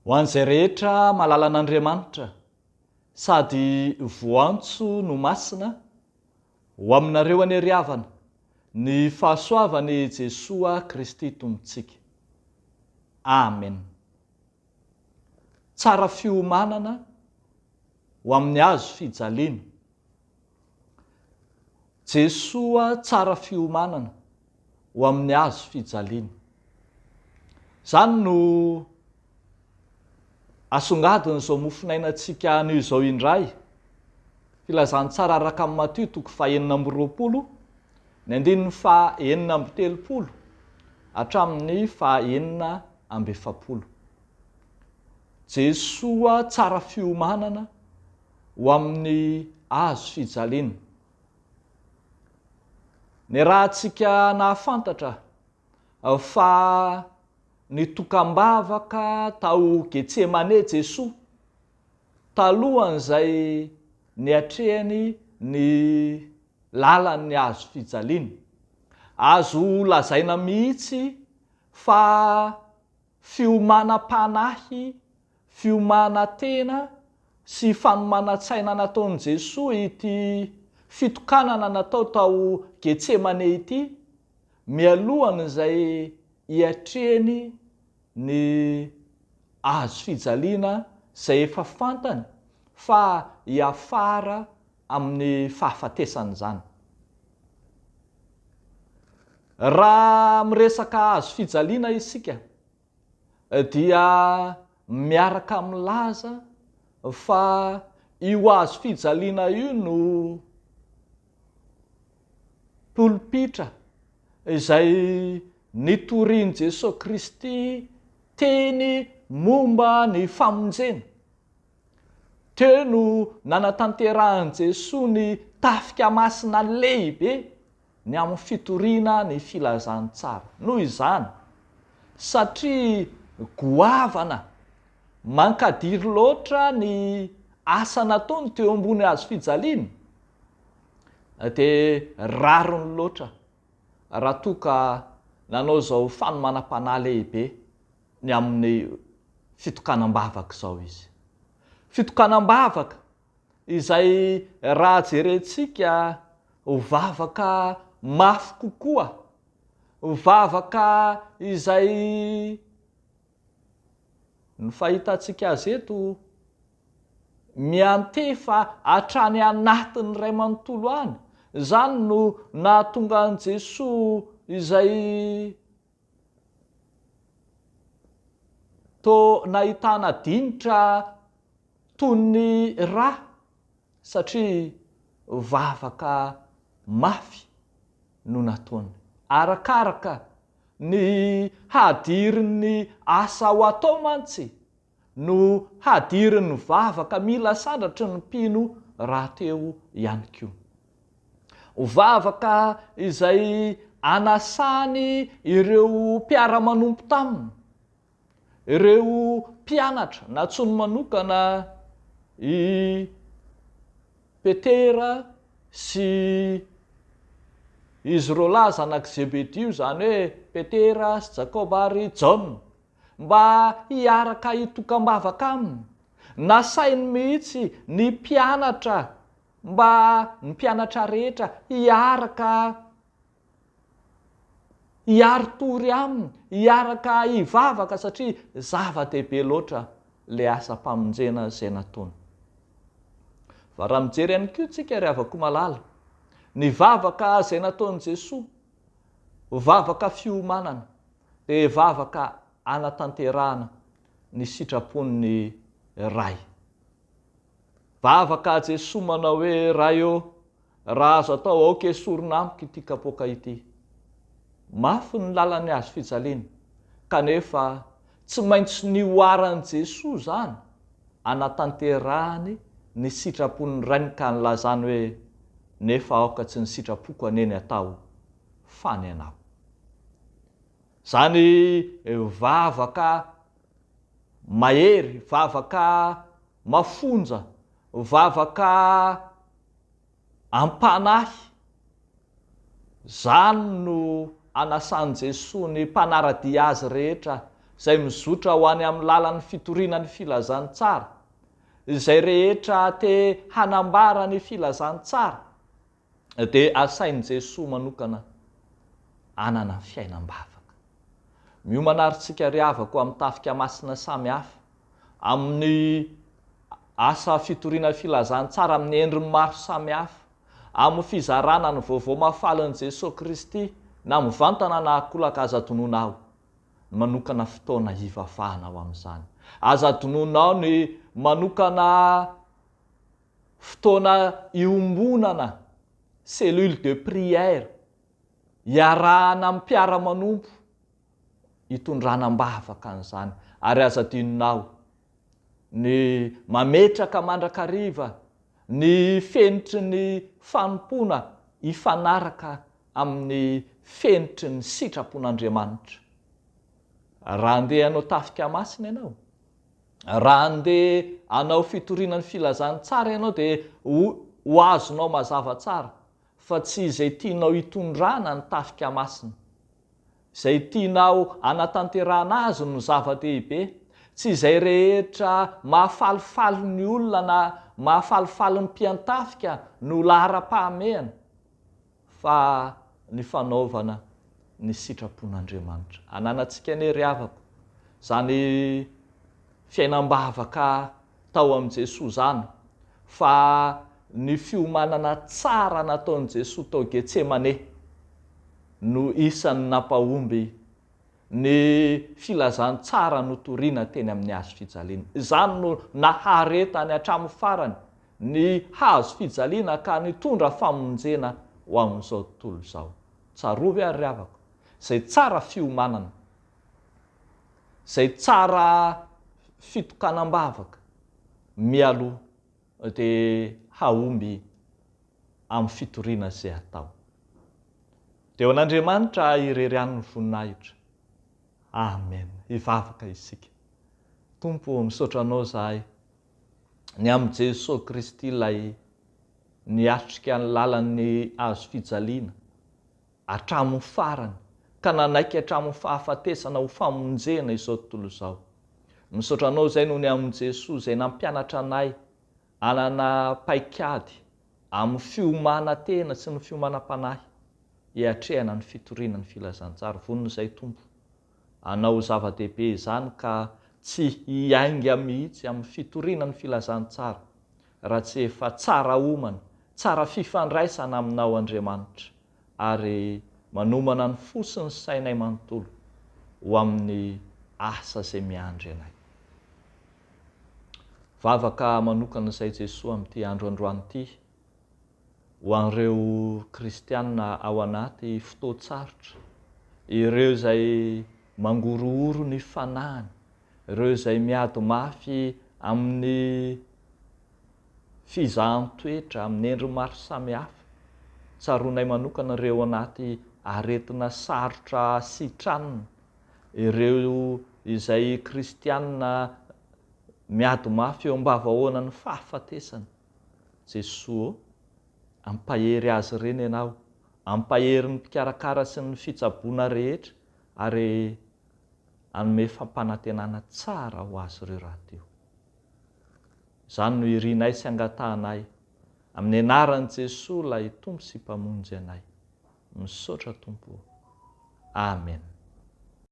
Ho an'izay rehetra malala an'Andriamanitra sady voantso no masina, ho aminareo anie ry havana ny fahasoavan'i Jesoa Kristy Tompontsika. Amen. Tsara fiomanana ho amin'ny hazo fijaliana. Jesoa tsara fiomanana ho amin'ny hazo fijaliana. Izany no asongadin'izao mofonainantsika anio izao indray. Filazantsara araka an'i Matio toko fahenina amby 20, ny andininy faha 36 hatramin'ny faha 46. Jesoa tsara fiomanana ho amin'ny hazo fijaliana. Niarahantsika nahafantatra fa nitokam-bavaka tao Getsemane Jesoa talohan'izay niatrehany ny lalan'ny hazo fijaliana. Azo lazaina mihitsy fa fiomanam-panahy Fiomanan-tena sy fanomanan-tsaina nataon'i Jesoa ity fitokanana natao tao Getsemane ity, mialohan'izay hiatrehany ny hazo fijaliana izay efa fantany fa hiafara amin'ny fahafatesany izany. Raha miresaka hazo fijaliana isika, dia miaraka milaza fa io hazo fijaliana io no polipitra izay nitorian'i Jesoa Kristy teny momba ny famonjena. Teo no nanatanterahan'i Jesoa ny tafika masina lehibe ny amin'ny fitoriana ny filazantsara. Noho izany, satria goavana, mankadiry loatra ny asa nataony teo ambony hazo fijaliana, dia rariny loatra raha toa ka nanao izao fanomanam-panahy lehibe ny amin'ny fitokanam-bavaka izao izy. Fitokanam-bavaka izay raha jerentsika ho vavaka mafy kokoa, vavaka izay ny fahitantsika azy eto miantefa hatrany anatin'ny Ray manontolo any. Izany no nahatonga an'i Jesoa izay toa nahitana dinitra toy ny ra satria vavaka mafy no nataony. Arakaraka ny hadirin'ny asa ho atao mantsy no hadirin'ny vavaka mila sandratry ny mpino rahateo ihany koa. Vavaka izay anasany ireo mpiara-manompo taminy, ireo mpianatra, nantsoiny manokana i Petera sy izy roalahy zanak'i Zebedio, izany hoe Petera sy Jakoba ary Jaona. mba hiaraka hitokam-bavaka aminy. Nasainy mihitsy ny mpianatra mba ny mpianatra rehetra hiaraka hiari-tory aminy, hiaraka hivavaka satria zava-dehibe loatra ilay asam-pamonjena izay nataony. Fa raha mijery ihany koa isika ry havako malala, ny vavaka izay nataon'i Jesoa, vavaka fiomanana, dia vavaka anatanterahana ny sitrapon'ny Ray. Vavaka Jesoa manao hoe, Ray ô, raha azo atao aoka esorina amiko ity kapoaka ity. Mafy ny lalan'ny hazo fijaliana, kanefa tsy maintsy nihoaran'i Jesoa izany anatanterahany ny sitrapon'ny Rainy ka nilazany hoe, Nefa aoka tsy ny sitrapoko anie ny atao, fa ny anao. Izany vavaka mahery, vavaka mafonja, vavaka am-panahy, izany no anasan'i Jesoa ny mpanara-dia Azy rehetra. izay mizotra ho any amin'ny lalan'ny fitoriana ny filazantsara, izay rehetra te hanambara ny filazantsara dia asain'i Jesoa manokana hanana fiainam-bavaka. Miomana ary tsika ry havako amin'ny tafika masina samy hafa, amin'ny asa fitoriana filazantsara amin'ny endriny maro samy hafa, amin'ny fizarana ny vaovao mahafalin'i Jesoa Kristy na mivantana na ankolaka aza adinoina ao ny manokana fotoana hivavahana ho amin'izany. Aza adinoina ao ny manokana fotoana iombonana, cellule de prière, iarahana amin'ny mpiara-manompo hitondrana am-bavaka an'izany. Ary aza adinonao ny mametraka mandrakariva ny fenitry ny fanompoana hifanaraka amin'ny fenitry ny sitrapon'Andriamanitra. Raha andeha hanao tafika masina ianao, raha andeha hanao fitoriana ny filazantsara ianao dia ho azonao mazava tsara fa tsy izay tianao hitondrana ny tafika masina. Izay tianao hanatanterahana azy no zava-dehibe, tsy izay rehetra mahafalifaly ny olona na mahafalifaly ny mpiantafika no laharam-pahamehana fa ny fanaovana ny sitrapon'Andriamanitra. Ananantsika anie ry havako izany fiainam-bavaka tao amin'i Jesoa izany fa ny fiomanana tsara nataon'i Jesoa tao Getsemane no isan'ny nampahomby ny filazantsara notorina teny amin'ny hazo fijaliana. Izany no naharetany hatramin'ny farany ny hazo fijaliana ka nitondra famonjena ho amin'izao tontolo izao. Tsarovy ary ry havako, izay tsara fiomanana, izay tsara fitokanam-bavaka mialoha dia hahomby amin'ny fitoriana izay atao. Dia ho an'Andriamanitra irery ihany ny voninahitra. Amen. Hivavaka isika. Tompo ô, misaotra Anao izahay ny amin'i Jesoa Kristy ilay niatrika ny lalan'ny hazo fijaliana hatramin'ny farany ka nanaiky hatramin'ny fahafatesana ho famonjena izao tontolo izao. Misaotra Anao izay noho ny amin'i Jesoa izay nampianatra anay hanana paikady amin'ny fiomanan-tena sy ny fiomanam-panahy hiatrehana ny fitoriana ny filazantsara. Vonona izay Tompo hanao ho zava-dehibe izany ka tsy hiainga mihitsy amin'ny fitoriana ny filazantsara raha tsy efa tsara omana, tsara fifandraisana aminao Andriamanitra ary manomana ny fo sy ny sainay manontolo ho amin'ny asa izay miandry anay. Vavaka manokana izay Jesoa amin'ity andro androany ity ho an'ireo kristiana ao anaty fotoan-tsarotra, ireo izay mangorohoro ny fanahiny, ireo izay miady mafy amin'ny fizahan-toetra amin'ny endriny maro samihafa. Tsaroanay manokana ireo anaty aretina sarotra sitranina, ireo izay kristiana miady mafy eo am-bavahoanan'ny fahafatesana. Jesoa ô, ampahery azy ireny Ianao, ampahery ny mpikarakara sy ny fitsaboana rehetra ary hanome fampanantenana tsara ho azy ireo rahateo. Izany no irinay sy angatahanay amin'ny anaran'i Jesoa ilay Tompo sy Mpamonjy anay. Misaotra Tompo ô. Amen.